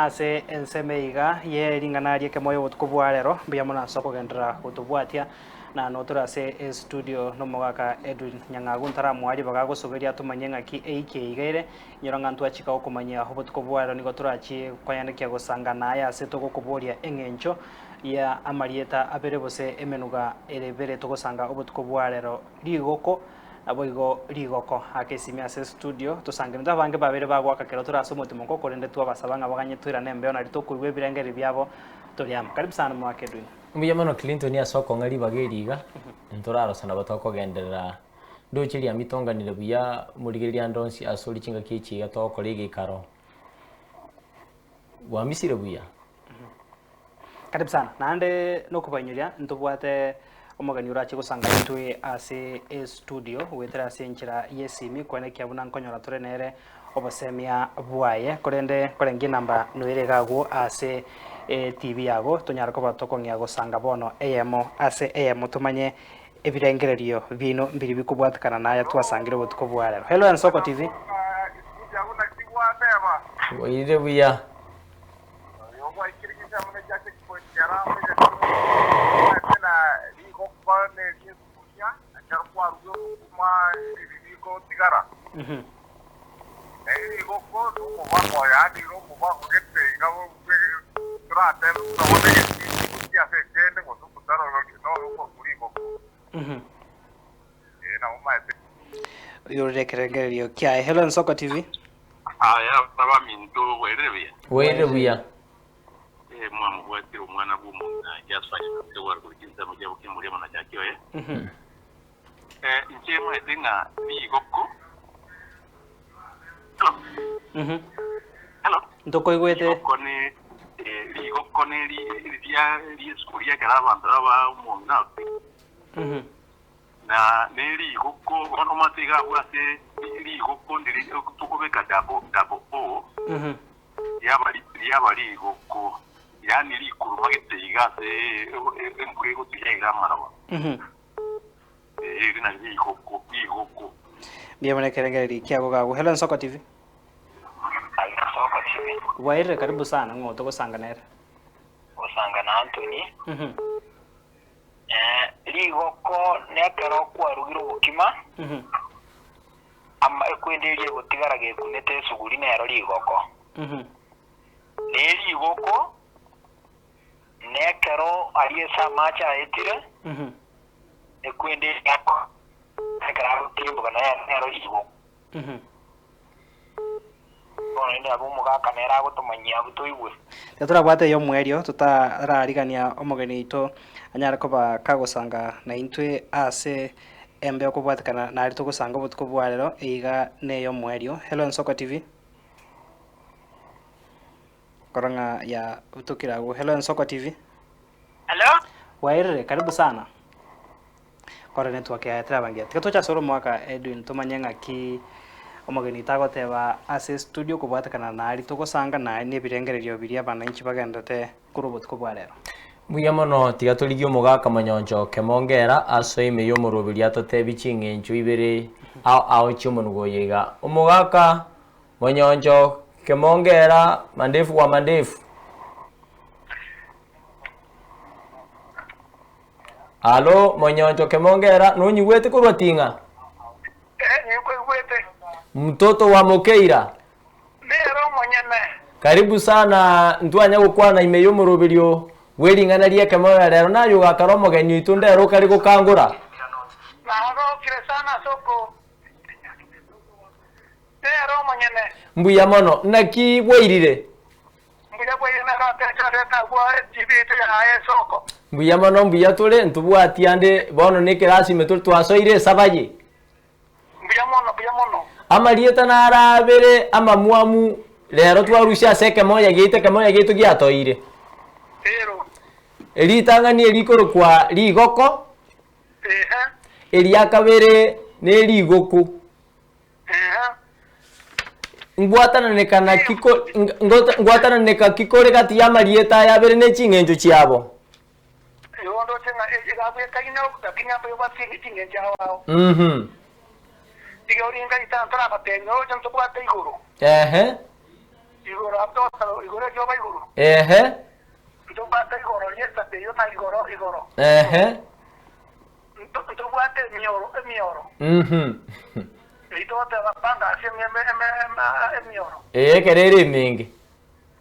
Ase ensemo iga ye ring'ana ri'ekemoyo obotuko bwa rero, mbuya mono ase okogenderera gotobwatia, na notore ase estudio nomogaka Edwin Nyang'agu ntaramoa ribaga agosogeria atomanyie ng'aki eiki eye iga ere, inyora ng'a ntwachika gokomanyia obotuko bwa rero nigo torachie koyanekia gosangana aye ase togokoboria eng'encho ya amarieta abere gose emenuga ere ebere togosanga obotuko bwa rero rigoko Naboigo rigoko ake esimi ase estudio, tosangenete abange babeire bagoaka kero tore ase omotimoko, korende twabasaba ng'a baganye toirane embeo nario tokoigwa ebirengererio biabo tore amo. Karibu sana Omogaka Edwin. Mbuya mono Clinton ase okong'a ribaga eri iga, ntorarose nabo tokogenderera ndoche riamitonganire buya morigereria ande onsi ase ore chingaki echi iga togokora egeikaro gwamisire buya. Karibu sana. Naende nokobainyoria ntobwate omogeni orache gosanga intwe ase estudio goetera ase enchera y'esimi koenekia buna nkonyora tore nere obosemia bwaye korende korengia enamba noere iga agwo ase eTV yago tonyare koba tokong'ea gosanga bono eyemo ase eyemo tomanye ebirengererio biaino mbiri bikobwatekana naya twasangire obotuko bwa rero. Hello Ensoko TV. Bwairire buya. Oyorire ekerengererio kiaye. Hello Ensoko TV. Aya abaminto bwairire buya? Bwairire buya. Eh, mwamobwatire omwana bw'omong'ina Jasper Nyasae gware korwa chinsemo chia Bokimuri amo na Chaki oye. Eh, inche maete ng'a rigoko Hello? Hello? Ntokoigwete. Rigoko ne eh, rigoko ne ri- ria riesukuri ekero abanto aba omong'ina Na nerigoko, bono omanyete iga abwo ase rigoko ndiri tokobeka double, double O, riaba riaba rigoko, yaani rikuruma gete iga ase embura egotuya iga amaroba. Eh, eri nari rigoko, rigoko. Mbuya mono ekerengererio kiago gago. Hello Nsoko TV. Aye Nsoko TV. Bwairire karibu sana ng'o togosanga nere. Gosanga na Anthony. Rigoko nekero kwarugire obokima, ama ekwende eria egotigara gekunete esuguri nero rigoko. Ne rigoko nekero aria ase amache aetire, ekwende eria ekero agotirimboka naye nero rigoko. Bono rende abe omogaka nere agotomanyia abwo toigwe. Tiga torabwate ey'omoerio totararigania omogeni oito anyare koba kagosanga naintwe ase embeo kobwatekana naria togosanga obotuko bwa rero eiga ney'omoerio. Hello Ensoko TV. Korora ng'a yabutokire agwo. Hello Ensoko TV. Hello. Bwairire, karibu sana. Kore network yaye teraba engiya. Tiga toche ase ore omwaka Edwin tomanye ng'aki omogeni tagoteba ase estudio kobwatekana na aria togosanga na na ebirengererio biria abananchi bagenderete korwa obotuko bwa rero. Mbuya mono, tiga torigie omogaka monyoncho kemongera asoe ime y'omoroberi atotebi ching'encho ibere ao ao chi'omonugo oyo iga. Omogaka monyoncho kemongera mandefu wa mandefu. Alo, monyoncho kemongera, nonyigwete korwa ting'a? Eh, ninkoigwete. Mtoto wa Mokeira. Nere omonyene. Karibu sana ntwanya gokwana ime y'omoroberio bw'ering'ana ri'ekemoyo rero naye ogakara omogeni oito ndero okare gokangora. Nagokire sana ase oko. Nere omonyene. Mbuya mono. Naki bwairire? Mbuya bwairire nere otechorete agwo etibi yaito yaye esoko. Mbuya mono mbuya tore ntobwati ande bono nekerasi ime tore twasoire esabaye. Mbuya mono mbuya mono. Amarieta naro abere amamwamu rero twarusia ase ekemoya giaito ekemoya giaito giatoire. Ero. Eritang'ani erikorokwa rigoko. Ehe. Eria kabere nerigoko. Ngwatananeka naki ko- ng- ngota- ngwatananeka ki kore gati y'amarieta aya abere ne ching'encho chiabo? Igo ndoche ng'a egabwekaine lakini aba ebwate ching'encho ao ao. Mhm. Tiga oringa ritang'ani torabatebia oroche ntobwate igoro. Ehe. Igoro atosa igoro erioba igoro. Ehe. Ntobwate igoro ri'esate eyio na igoro igoro. Ehe. Ntobwate emioro emioro. Mhm. Eyio togoteba panga ase eme eme eme emioro. Ee, ekero ere emenge.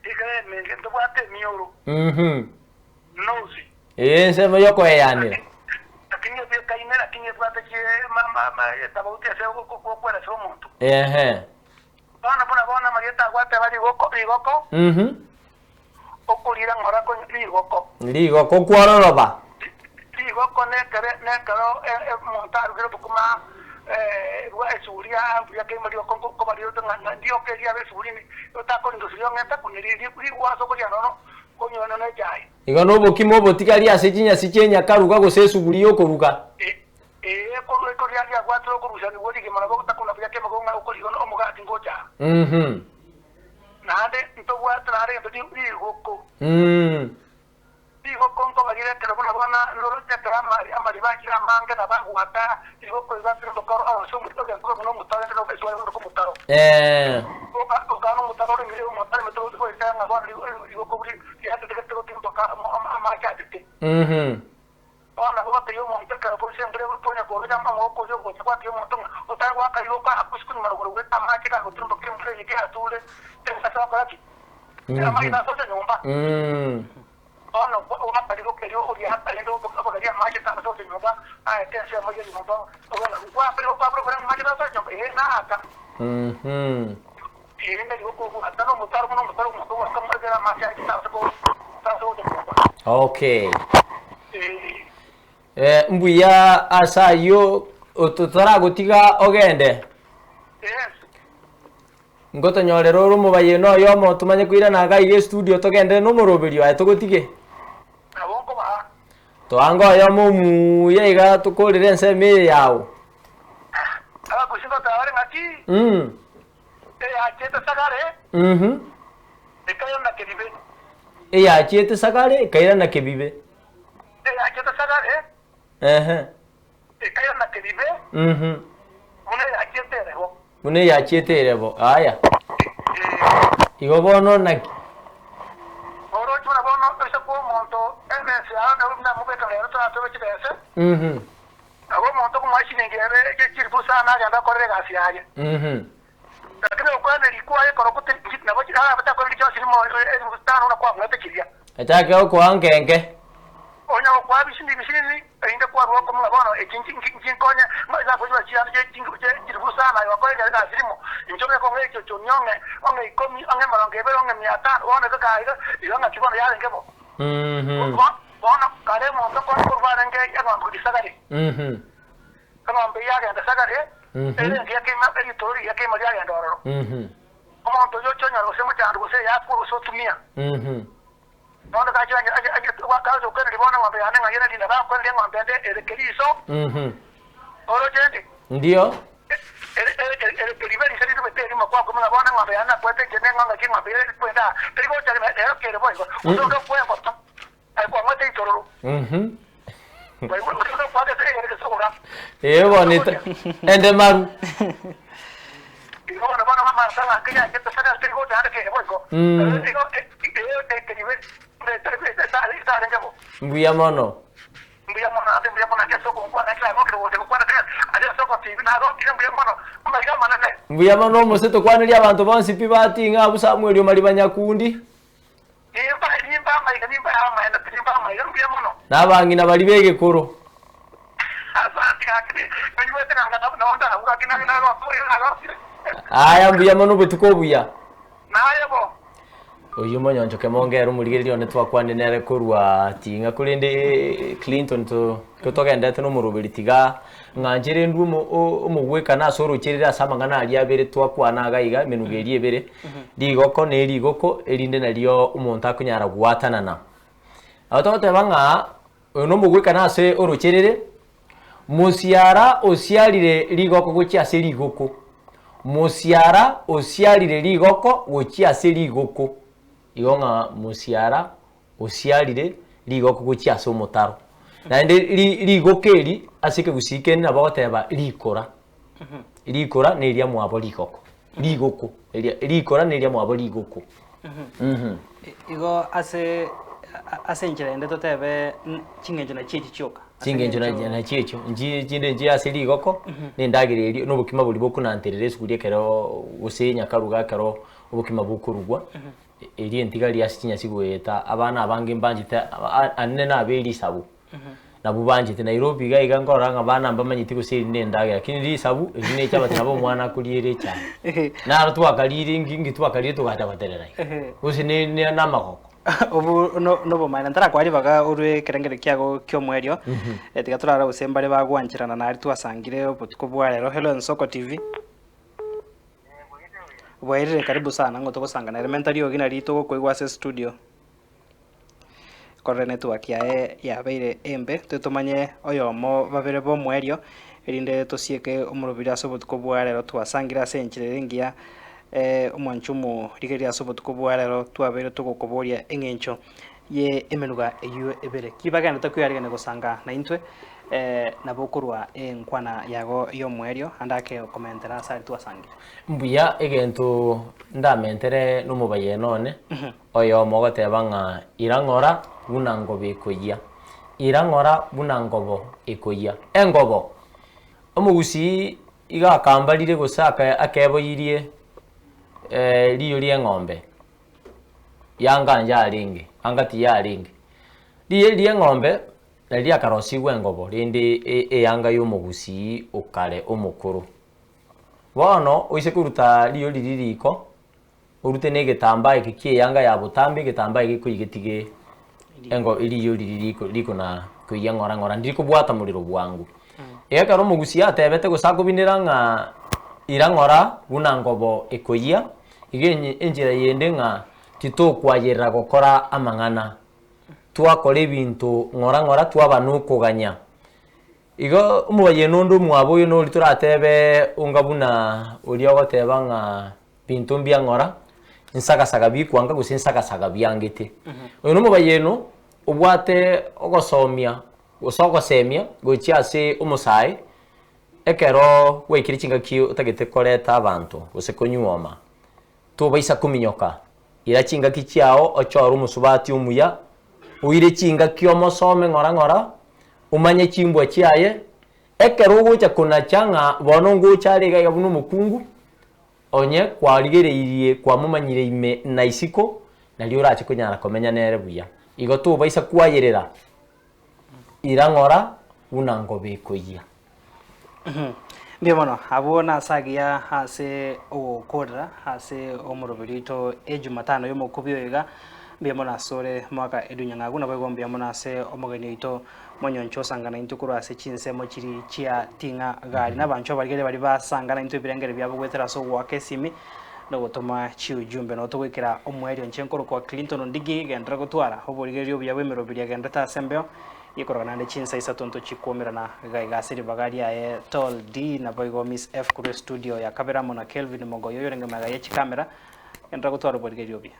Ekero ere emenge ntobwate emioro. Mhm. Nosi. Ee, ensemo y'okoeyanera. Lakini ebwekaine, lakini ebwate chi ma ma ma etabauti ase okweresa omonto. Ehe. Bono buna bono amarieta agwateba rigoko, rigoko, Mhm. okorira ng'ora ko rigoko. Rigoko kwororoba. Rigoko nekere nekero omonto arugire obokima bwa esuguria buya kegima rigoko nkoba rirete ng'a rioka eriabe esuguri ime, otakoringa esuguria ong'ente kune rigwase okoria nono konywa nono echae. Igo nobokima obotigari ase chinyasi chi'enyakaruga gose esuguri y'okoruga. Ee, korwa iko riria riabwatire okorusanigwa rigima nabo ogotakuna buya kemego ng'a okoriga omogati ngocha aa. Mhm. Naende ntobwate naende egento ri- rigoko. Mm. Rigoko nkoba rire ekero buna bono ndoroche ekero amari amariba achire amange na bagwata rigoko iga ase omokoro ase omote egento kebe buna omotaro ende nobe esware korwa omotaro. Eh. Oka okana omotaro oremire omotaro emete goika ng'a bono ri- rigoko buri riatetegete gotimboka ama amache atete. Mhm. Bono nabo batebia omonto ekero boiso embura egotonya korocha amaboko oria ogocha gwatebia omonto ng'a otare goaka riroka akwe isiko nyuma rogoro goeta amache gagotirimboka embura eye keyature ase gokora ki? Amaiso asoche nyomba. Bono goaka riroka erio oria arende obogaria amache tasoche nyomba aete ensemo ye nyomba bono goaka riroka abure kore amache tasoche nyomba ee naaka. Ee neriroka ogwata nomotaro buna omotaro omonto ogwaka ekero amache aye tase tase gocha nyomba. Okay. Ee. Eh, mbuya ase ayio totaragotiga ogende. Yes. Ngotonyorera ore omobayeno oyomo tomanye koirana iga iga estudio togenderere na omoroberio aye togotige. Nabo nkobaa. Toange oyomo omuya iga tokorere ensemo eye yao. Abakusi ngoteba bare ng'aki? Mm. Eyachiete sagare, Mhm. ekairana kebibe. Eyachiete sagare ekairana kebibe. Eyachiete sagare, Ehe. ekairana kebibe, Mhm. buna eyachiete erebo. Buna eyachiete erebo. Aya. Ee. Igo bono naki? Oroche buna bono ase kw'omonto emesa yao nabo buna mobeka rero toratobe chibese. Mhm. Nabo omonto okomoa chilingi ere chilifu isano agende akorere egasi yaye. Mhm. Lakini okwana rikwaye korokwo nabo arabe takorire chionsi rimo elifu tano buna kwamoete chiria. Achake gokoa nkenke. Onya gokoa bisinini bisinini, erinde kwarua okomo ng'a bono echi nchinkonye nakochibara chiane chilifu isano aye gokora egasi rimo, inche obeke ong'e echochoni ong'e ong'e ikomi ong'e emerongo ebere ong'e mia tano bono egeka iga igo ng'aki bono yarenge bo. Mhm. Bono kare omonto konya korwa arenge eng'ombe gochia sagare. Mhm. Eng'ombe eyio yagenda sagare, Mhm. ere engiya kegima, eritoro rigiya kegima riagenda ororo. Mhm. Omonto oyio ochia onyora gose mochando gose eyakure gose otumia. Mhm. Bono gachia ache ache ache gacha gokweneria bono eng'ombe yane ng'a yere rinde bagokweneria eng'ombe ende ere keriso, Mhm. oroche ndi? Ndio. Ere ere ere ere keribe riso rirubete erimo kwakumia ng'a bono eng'ombe yane nakwete inche neng'o ng'aki eng'ombe ere kwenda aa, teri gocha rero kere boigo. Gose onde okwengoto. Aye kwang'wete ritororo. Mhm. Waigure gose nokwaka ase egere gesogora. Ee bono ita- ende maru. Igo bono bono amansa ng'a keyachete sana teri gocha ande kere boigo. Mm. Igo eh teribe etarenge bo. Mbuya mono. Mbuya mono ande mbuya mono ase ogonkwana ekero agokire gocha gokwana kera ase ase ogotibi nagokire mbuya mono amaiga amanene. Mbuya mono omose tokwanerie abanto bonsi pi bating'a abwo Samueli Omariba Nyakundi. Nimba, nimba amaiga, nimba amaene, nimba amaiga, mbuya mono. Na abang'ina baria b'egekoro. Asante gaki, nonyigwete ng'a nabo nabo ndabwo gaki nari nagokire nagokire. Aya mbuya mono obotuko obuya. Naye bo. Oyio monyoncho kemonge ere omorigereria one twakwanire nere korwa ting'a korende Clinton to totogenderete na omoroberi tiga ng'anchere ndwe omo omogwekano ase oroche rere ase amang'ana aria abere twakwana iga iga emenugo eria ebere, rigoko na erigoko erinde nario omonto akonyara goatanana. Nabo togoteba ng'a oyo na omogwekano ase oroche rere, mosiara osiarire rigoko gochia ase rigoko, mosiara osiarire rigoko gochia ase rigoko, igo ng'a mosiara osiarire rigoko gochia ase omotaro. Naende ri rigoko eri ase ekegusii kende nabo ogoteba rikora, rikora na eria mwabo rigoko. Rigoko, eria rikora na eria mwabo rigoko. Mhm. Igo ase ase enchera ende totebe ching'encho nachio echi chioka. Ase Ching'encho eng'encho- nachio echio, nchi chinde nchiya ase rigoko, na endagera eria, na obokima boria bokonanterera esuguri ekero gose nyakaruga ekero obokima bokorugwa, eria entigari ase chinyasi goeta, abana abange mbanchete anene nabe risabu. Nabwo banchete Nairobi iga iga nkorora ng'a abana mbamanyeti gose eri nendagera lakini risabu eri ne echabati nabo omwana akoriera echae. Naro twakarire inki inki twakarire togacha goterera iga. Gose ne ne namagoko. Obo no nobomaene ntarakwa ribaga orwe ekerengero kiago kia omoerio, tiga torare gose mbare bagwancherana naria twasangire obotuko bwa rero. Hello Ensoko TV. Bwairire karibu sana ng'o togosanga nere menta riogi nari togokoigwa ase estudio. Korende network yaye yabeire embe, intwe tomanye oyomo babere b'omoerio, erinde tosieke omorobiri ase obotuko bwa rero twasangire ase enchera ere engiya omwancho omorigereria ase obotuko bwa rero twabeire togokoboria eng'encho ye emenuga eyio ebere. Ki bagenderete kwearigania gosanga naintwe nabo okorwa enkwana yago y'omoerio ande ake okomentera ase aria twasangire. Mbuya egento ndamentere nomobayeno one. Oyomo ogoteba ng'a ira ng'ora buna ngobo ekoyia, ira ng'ora buna ngobo ekoyia. Engobo! Omogusii iga akambarire gose aka akeboyirie riyo ri'eng'ombe, yanga yarenge, anga tiyarenge. Riyo eri ri'eng'ombe nari riakarosigwe engobo rende eyanga ya omogusii okare omokoro. Bono oise koruta riyo riria riko. Orute na egetambaa eke ki'eyanga ya botambe, egetambaa eke gekoigetige engo riyo riria riko riko na koiyia ng'ora ng'ora ndiri kobwata morero bwango. Iga ekero omogusii atebete gose akobinera ng'a ira ng'ora buna ngobo ekoyia, iga enye enchera yende ng'a titokwayerera gokora amang'ana, twakora ebinto ng'ora ng'ora twaba na okoganya. Igo omobayeno onde omwabo oyo noria toratebe onga buna oria ogoteba ng'a binto mbia ng'ora, nsagasaga bikwanga gose nsagasaga biangete. Oyo nomobayeno obwate ogosomia gose ogosemia gochia ase omosae, ekero gwaikire chingaki otagete koreta abanto gose konyuoma, tobaisa kominyoka, ira chingaki chiago ochore omosubati omuya, oire chingaki omosome ng'ora ng'ora, omanye chimbwa chiaye, ekero ogocha konacha ng'a bono ngocha are iga iga buna omokungu, onye kwarigereirie kwamomanyire ime na isiko, nario orache konyara komenya nere buya. Igo tobaisa kwayerera, ira ng'ora buna ngobe ekoyia. Mbuya mono, abwo nase agiya ase ogokorera ase omoroberi oito ejumatano y'omokubi oyo iga, mbuya mono asore mwaka Edwin Nyang'agu, naboigo mbuya mono ase omogeni oito Monyoncho osangana intwe korwa ase chinsemo chiri chia ting'a gari, na abanchwa abarigereria baria basangana intwe ebirengererio biabo goetera ase ogoaka esimi na ogotoma chiujumbe. Nabo togoikera omoerio inche nkorokwa Clinton Ondigi, genderera gotwara oborigereria obuya bw'emeroberi egenderete ase embeo gekorora naende chinsa isato ntochikwomerana iga iga ase ribaga riaye Tall D naboigo Miss F korwa estudio ya kabere amo na Kelvin Mogoyo oyorenge magega ye chikamera, genderera gotwara oborigereria obuya.